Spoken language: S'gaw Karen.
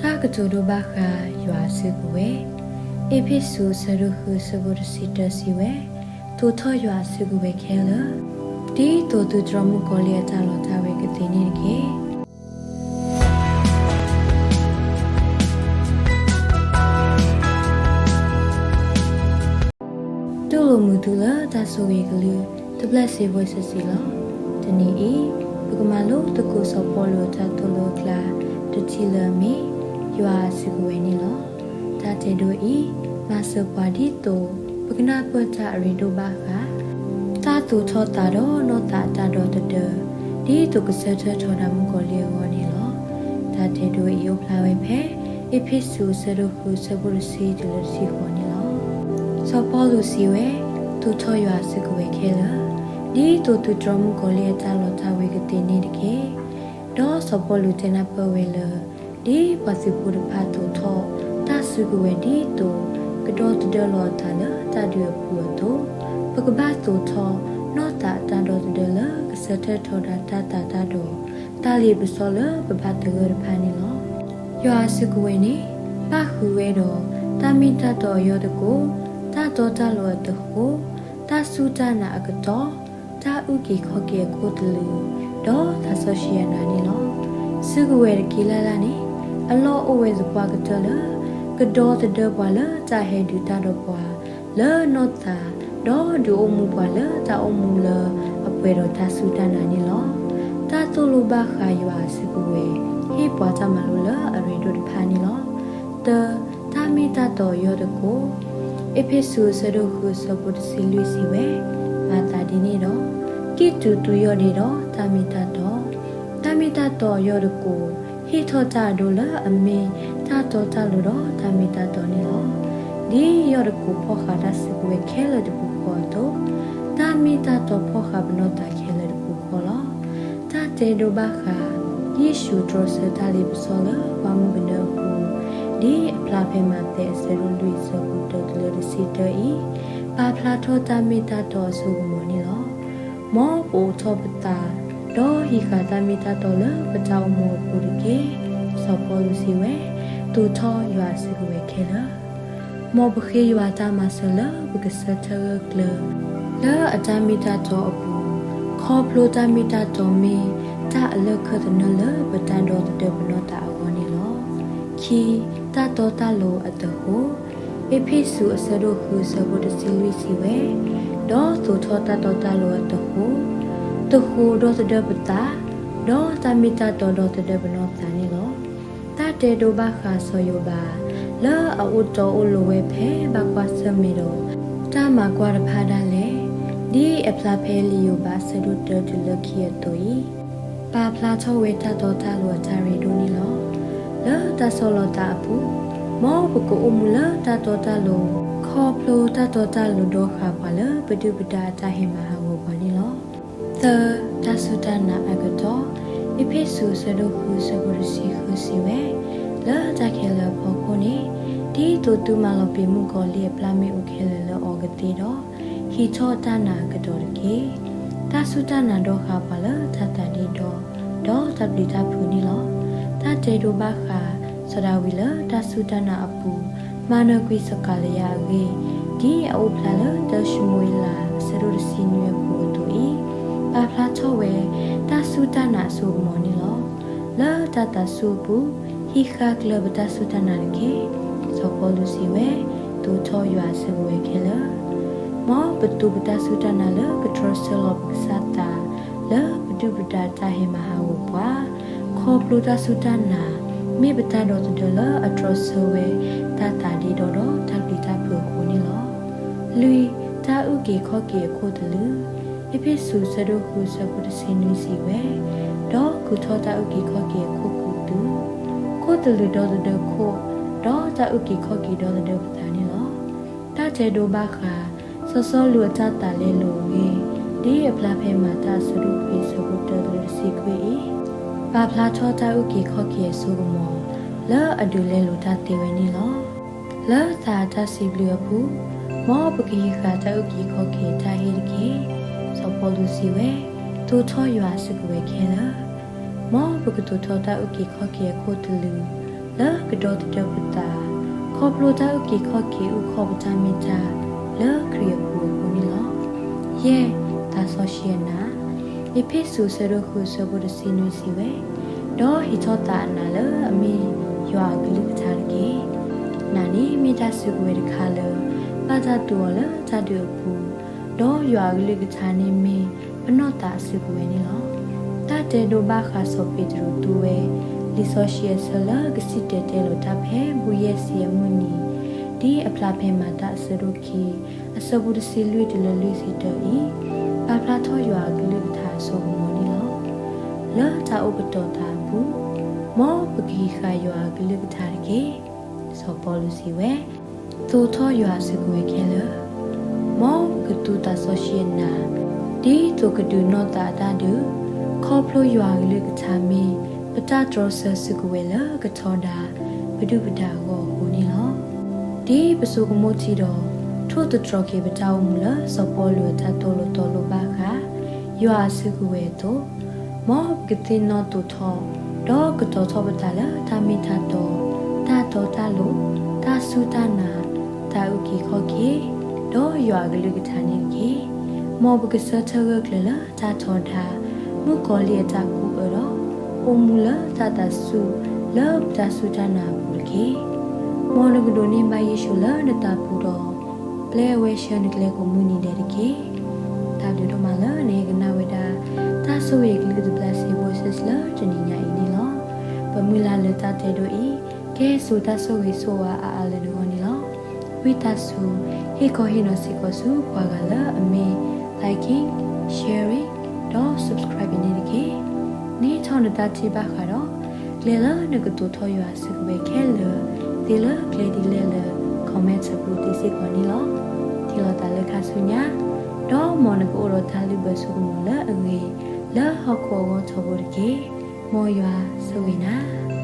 တၢ်ကတိၤဒိဘၣ်ဃးယွၤအစုကဝဲၤ. အ့းဖ့းစူး အဆၢဒိၣ်ဃု အဆၢဖိတဆံတၢ စံးဝဲ, သိးထီၣ်ယွၤအစုကဝဲၤခဲလၢာ်, ဒ်သိးသုတြီမုၢ်ကီၤလံၢ်အတၢ်လီတၢ်ဝ့ၤကသ့န့ၣ်တက့ၢ်. တူၢ်လိာ်မုာ်သုလၢတၢ်ဆိၣ်ဂ့ၤကလုၢ်, တဘျၢၣ်စ့ဘှဲစဲစ့လီၤ. တနံၤအံၤ, ပကမၤလိသကိးစီၤပီလူးအတၢ်သိၣ်လိအကျါ, တထံၣ်လၢအမ့ၢ်, ယွၤအစုကဝဲၤန့ၣ်လီၤ. တၢ်တဲဒိအံၤ, မၤစၢၤပှၤဒ်သိး ပကနၢ်ပၢၢ်တၢ်အရ့ဒိၣ်ဘၣ်ဃး တၢ်သိးထီၣ်သးဒီးနီၢ်သးအတၢ်ဒီသဒၢ, ဒ်သိးကဆၢထၢၣ်ထီဒါမုၣ်ကီၤလံၢ်အဂီၢ်န့ၣ်လီၤ. တၢ်တဲဒိအံၤအိၣ်ဖျါဝဲဖဲ အ့းဖ့းစူး အဆၢဒိၣ်ဃု အဆၢဖိတဆံတုၤလၢတဆံဃိးန့ၣ်လီၤ. စီၤပီလူးစံးဝဲ, သိးထီၣ်ယွၤအစုကဝဲၤခဲလၢာ်, ဒ်သိးသုတြီမုၣ်ကီၤလံၢ်အတၢ်လီတၢ်ဝ့ၤကသ့န့ၣ်တက့ၢ်. ဒီးစီၤပီလူးတဲနၢ်ပၢၢ်ဝဲလၢ ဒ်ပှၤသုးဖိတဖၣ်သိးထီၣ်တၢ်စုကဝဲၤဒ်သိး ကဒီသဒၢလီၤအသးလၢတၢ်ဒုးအပူၤအသိး, ပကဘၣ်သိးထီၣ် နီၢ်သးအတၢ်ဒီသဒၢလၢကဆၢထၢၣ်ထီဒါတၢ်သးတၢ်ဒီး တၢ်လ့ပစီလၢပဘၣ်သဂၢၢ်တဖၣ်န့ၣ်လီၤ. ယွၤအစုကဝဲၤန့ၣ် ပၣ်ဃုာ်ဝဲဒီး တၢ်မ့ၢ်တၢ်တီအယီၢ်သကိး, တၢ်တီတၢ်လိၤအသဃိ, တၢ်စူၢ်တၢ်နာ်အကတီၢ်, တၢ်အုၣ်က့ၤခီၣ်က့ၤအခိၣ်သလုး, ဒီးသးစီဆှံအနၤန့ၣ်လီၤ. စုကဝဲၤတက့ၢ်လၢ်လၢ်န့ၣ် အလီၢ်အိၣ်ဝဲသပှၢ်ကတၢၢ်လၢ ကဒီသဒၢပှၤလၢတၢ်ဟဲဒုးတၢ်ဒီးပှၤ လၢနီၢ်သး, ဒီးဒုးအိၣ်မူပှၤလၢတၢ်အိၣ်မူလၢအပှဲၤဒီးတၢ်စူၢ်တၢ်နာ်န့ၣ်လီၤ. တၢ်သိၣ်လိဘၣ်ဃးယွၤအစုကဝဲၤ ဟ့ၣ်ပှၤတၢ်မၤလိလၢအရ့ဒိၣ်တဖၣ်န့ၣ်လီၤ. တၢ, တၢ်မ့ၢ်တၢ်တီအယီၢ်သကိး, အ့းဖ့းစူး အဆၢဒိၣ်ဃု အဆၢဖိတဆံလွံၢ်စံးဝဲ, မၤသးဒ်န့ၣ်ဒီး ကံၣ်တူာ်သူယီၢ်ဒ့ဒီးတၢ်မ့ၢ်တၢ်တီ, တၢ်မ့ၢ်တၢ်တီအယီၢ်သကိး, ဟ့ၣ်ထီၣ်တၢ်အဒိလၢအမ့ၢ်တၢ်တီတၢ်လိၤဒီးတၢ်မ့ၢ်တၢ်တီန့ၣ်လီၤ. ဒ်ယီၢ်သကိးဖီၣ်ဃာ်တၢ်စုကဝဲၤခဲလၢာ်တပူၤဃီအသိး, တၢ်မ့ၢ်တၢ်တီဖီၣ်ဃာ်ပနီၢ်သးခဲလၢာ်တပူၤဃီလီၤ. တၢ်တဲဒိဘၣ်ဃး ယ့ၣ်ၡူးတြီဆၢတၢ်လ့ပစီလၢပှၢ်မုၢ်ကနၢအပူၤ, ဒ်အဖျါဖဲမးသဲ အဆၢဒိၣ်လွံၢ် အဆၢဖိတၢတုၤလၢတဆံတၢအံၤ, ပာ်ဖျါထီၣ်တၢ်မ့ၢ်တၢ်တီအစိကမီၤန့ၣ်လီၤ. မ်ပအိးထီၣ်ပသး, ဒီးဟံးဃာ်တၢ်မ့ၢ်တၢ်တီလၢပတၢ်အိၣ်မူအပူၤတက့ၢ်. စီၤပီလူးစံးဝဲ, သိးထီၣ်ယွၤအစုကဝဲၤခဲလၢာ်. မ်ပဃ့ယွၤတၢ်မၤစၢၤလၢပကဆၢထၢၣ်ဂၢၢ်ကျၢၤ လၢအတၢ်မ့ၢ်တၢ်တီအပူၤ, ခီဖျိတၢ်မ့ၢ်တၢ်တီမ့ၢ်တၢ်အလၢၢ်ခၢၣ်သနၢၣ်လၢပတၢ်ဒီသဒၢပနီၢ်သးအဂီၢ်န့ၣ်လီၤ. ခံ, တၢ်တီတၢ်လိၤအသဃိး, အ့းဖ့းစူး အဆၢဒိၣ်ဃု အဆၢဖိတဆံလွံၢ်စံးဝဲ, ဒီးသိးထီၣ်တၢ်တီတၢ်လိၤအသဃိး, သဃိးဒီသဒၢပသး, ဒီးတၢ်မ့ၢ်တၢ်တီဒီသဒၢပနီၢ်သးန့ၣ်လီၤ. တၢ်တဲဒိဘၣ်ဃးစီၤယိၤဘး လၢအအိၣ်တီအိၣ်လိၤဝဲဖဲဘၣ်ကွၢ်ဆၢၣ်မဲာ်ဒီး တၢ်မၤကွၢ်တဖၣ်ဒၣ်လဲာ်, ဒ်အဖျါဖဲလံာ်ယိၤဘး အဆၢဒိၣ်တၢတုၤလၢခံအသိးအံၤ, ပာ်ဖျါထီၣ်ဝဲတၢ်တီတၢ်လိၤအတၢ်ရ့ဒိၣ်န့ၣ်လီၤ. လၢတၢ်ဆီၣ်လီၤသးအပူၤ, မ်ပကအိၣ်မူလၢတၢ်တီတၢ်လိၤ, ခီဖျိတၢ်တီတၢ်လိၤဒီးဃာ်ပှၤလၢပဒုၣ်ပဒါအတၢ်ဟဲမၤဟးဂီၤပှၤန့ၣ်လီၤ. သၢ, တၢ်စူၢ်တၢ်နာ်အကတီၢ်, အ့းဖ့းစူး အဆၢဒိၣ်ဃု အဆၢဖိတဆံဃုစံးဝဲ, လၢတၢ်ခဲလၢာ်အဖီခိၣ်န့ၣ်, ဒ်သိးသုမၤလီၤပံာ်မုၣ်ကီၤလံၢ်အပျၢ်မ့ၣ်အူခဲလၢာ်လၢအီၤကသ့ဒီး, ဟံးထီၣ်တၢ်နာ်အကတီၢ်တက့ၢ်. တၢ်စူၢ်တၢ်နာ်ဒီးဃာ်ပှၤလၢတၢ်သးဒ့ဒီ, ဒီးတၢ်ပျံၤတၢ်ဖုးန့ၣ်လီၤ. တၢ်တဲဒိဘၣ်ဃး စီၤဒၤဝံးလၢတၢ်စူၢ်တၢ်နာ်အပူၤ, မၤနၢၤကွံာ်စီၤကၤလံယါအဂ့ၢ်, ဒ်အအိၣ်ဖျါလၢတၢၡမူၤအ့လး အဆၢဒိၣ်တဆံနွံအပူၤအသိးအံၤ, ပာ်ဖျါထီၣ်ဝဲ တၢ်စူၢ်တၢ်နာ်အစိကမီၤန့ၣ်လီၤ. လၢတၢ်သးစူၤအပူၤ, ဟံးဃာ်ကျၢၤပတၢ်စူၢ်တၢ်နာ်တက့ၢ်. စီၤပီလူးစံးဝဲ, သိးထီၣ်ယွၤအစုကဝဲၤခဲလၢာ်. မ်ပသူပတၢ်စူၢ်တၢ်နာ်လၢကတြီဆၢလီၤပကစၢ်သး လၢပဒုၣ်ပဒါတၢ်ဟဲမၤဟးဂီၤပှၤ, ခီဖျိတၢ်စူၢ်တၢ်နာ် မ့ၢ်ပတၢ်ဒီသဒၢလၢအတြီဆၢဝဲ တၢ်သးဒ့ဒီဒီးတၢ်ပျံၤတၢ်ဖုးအဃိန့ၣ်လီၤ. လွံၢ်, တၢ်အုၣ်က့ၤခီၣ်က့ၤအခိၣ်သလုး, အ့းဖ့းစူး အဆၢဒိၣ်ဃု အဆၢဖိတဆံနွံစံးဝဲ, ဒီးကူးထီၣ်တၢ်အုၣ်က့ၤခီၣ်က့ၤအခိၣ်ကူးသု, ခိၣ်သလုးဒီသဒၢခိၣ်, ဒီးတၢ်အုၣ်က့ၤခီၣ်က့ၤဒီသဒၢပသးန့ၣ်လီၤ. တၢ်တဲဒိဘၣ်ဃး စီၤစီလူးအတၢ်သးလဲလိာ်အဂ့ၢ်, ဒ်အဖျါဖဲမၤတၢ်အဆၢဒိၣ်ခွံ အဆၢဖိတၢတုၤလၢတဆံခွံအံၤ, ပာ်ဖျါထီၣ်တၢ်အုၣ်က့ၤခီၣ်က့ၤအစိကမီၤ လၢအဒုးလဲလိာ်တၢ်သ့ဝဲန့ၣ်လီၤ. လၢသးအတၢ်စံးဘျုးအပူၤ, မ်ပကဟံးဃာ်တၢ်အုၣ်က့ၤခီၣ်က့ၤတၢ်ဟ့ၣ်တက့ၢ်. စီၤပီလူးစံးဝဲ, သိးထီၣ်ယွၤအစုကဝဲၤခဲလၢာ်. မ်ပကသိးထီၣ်တၢ်အုၣ်က့ၤခီၣ်က့ၤအခိၣ်သလုး, လၢကဒီသဒၢပသး ခီဖျိတၢ်အုၣ်က့ၤခီၣ်က့ၤအုၣ်ခီၣ်ပတၢ်မ့ၢ်တၢ်လၢခရံာ်အပူၤအဃိန့ၣ်လီၤ. ယဲၢ်, သးစီဆှံအနၢ်. အ့းဖ့းစူး အဆၢဒိၣ်ဃု အဆၢဖိတဆံနွံစံးဝဲ, ဒီးဟ့ၣ်ထီၣ်သးအနၢ်လၢအမ့ၢ်ယွၤအကလုၢ်ကထါတက့ၢ်. နၢ်န့ၣ်မ့ၢ်တၢ်စုကဝဲၤတခါလၢ ဘၣ်တၢ်သူအီၤလၢတၢ်ဒုးအပူၤ, ဒီးယွၤအကလုၢ်ကထါန့ၣ်မ့ၢ်ပနီၢ်သးအစုကဝဲၤန့ၣ်လီၤ. တၢ်တဲဒိဘၣ်ဃးစီၤပ့းတရူးသူဝဲ လံာ်စီဆှံအဆၢလၢကစံၣ်တဲၤတဲလီၤတၢ်ဖဲဘူၣ်ယဲၢ်ဆံအမုၢ်နံၤ, ဒ်အဖျါဖဲမၤတၢ်အဆၢဒိၣ်ခံ အဆၢဖိတဆံလွံၢ်တုၤလၢလွံၢ်ဆံတၢအံၤ, ပာ်ဖျါထီၣ်ယွၤအကလုၢ်ကထါအစိကမီၤန့ၣ်လီၤ. လၢတၢ်အိၣ်ကတီၤသးအပူၤ, မ်ပကဟံးဃာ်ယွၤအကလုၢ်ကထါတက့ၢ်. စီၤပီလူးစံးဝဲ, သိးထီၣ်ယွၤအစုကဝဲၤခဲလၢာ်, မ်ပကသူသးစီဆှံအနၢ်, ဒ်သိးကဒုးနီၢ်သးအတၢ်ဒုး, ခီဖျိယွၤအကလုၢ်ကထါမ့ၢ်ပတၢ်တြီဆၢစုကဝဲၤလၢကထီဒါပဒုၣ်ပဒါအဂီၢ်အဃိန့ၣ်လီၤ. ဒ်ပဆိကမိၣ်ထံဒီး ထိၣ်သတြီၤက့ၤပတၢ်အိၣ်မူလၢစီၤပီလူးအတၢ်သိၣ်လိသီလိဘၣ်ဃး ယွၤအစုကဝဲၤအသိး, မ်ပကသ့ၣ်နီၣ်သိးထီၣ် ဒီးကတီၤထီၣ်ပသးလၢတၢ်မ့ၢ်တၢ်တီ, တၢ်တီတၢ်လိၤ, တၢ်စူၢ်တၢ်နာ်, တၢ်အုၣ်က့ၤခီၣ်က့ၤ, ဒီးယွၤအကလုၢ်ကထါန့ၣ်တက့ၢ်. မ်ပကဆၢထၢၣ်ဂၢၢ်ကျၢၤလၢတၢ်ထီဒါ, မုၣ်ကီၤလံၢ်အတၢ်ကူၣ်အၢဒီး အိၣ်မူလၢတၢ်သးစူၤလၢပတၢ်စူၢ်တၢ်နာ်အပူၤတက့ၢ်. မ်နကဒိးန့ၢ်ဘၣ်ယ့ၣ်ၡူးလၢနသးပူၤဒီး ပျဲအဝဲဆှၢနကျဲကိးမုၢ်နံၤဒဲးတက့ၢ်. တၢ်ဘျုးဒိၣ်မးလၢနဟဲကနၣ်ဝဲဒၣ် တၢ်ဆိၣ်ဂ့ၤအကလုၢ်သဘျၣ်စ့ voices လၢတနံၤညါအံၤန့ၣ်လီၤ. ပမုၢ်လၢ်လၢတၢ်တဲဒိအံၤ ကဟဲစိာ်တၢ်ဆိၣ်ဂ့ၤဆိၣ်ဝါအါအါလၢနဂီၢ်န့ၣ်လီၤ. ဝံသးစူၤ ဟ့ၣ်ခီဟ့ၣ်နီၤစ့ၢ်ကီးဆူပှၤဂၤလၢအမ့ၢ် liking, sharing ဒီး subscribe အံၤန့ၣ်တက့ၢ်. န့ၢ်ထီၣ်နတၢ်ထံၣ်ဘၣ်ဃးဒီး ကျဲလၢနကသိးထီၣ်ယွၤအစုကဝဲၤခဲလၢာ် သ့လၢကျဲဒ်လဲၣ်လၢ comment အပူၤသ့စ့ၢ်ကီးန့ၣ်လီၤ. ထံၣ်လိာ်သးလၢခါဆူညါ, ဒီးမ်နကအိၣ်ဒီးတၢ်လုၢ်ဘၢဆိကမိၣ်လၢအဂ့ၤ လၢဟီၣ်ခိၣ်အဂီၢ်ထီဘိတက့ၢ်. မ်ယွၤဆိၣ်ဂ့ၤနၤ.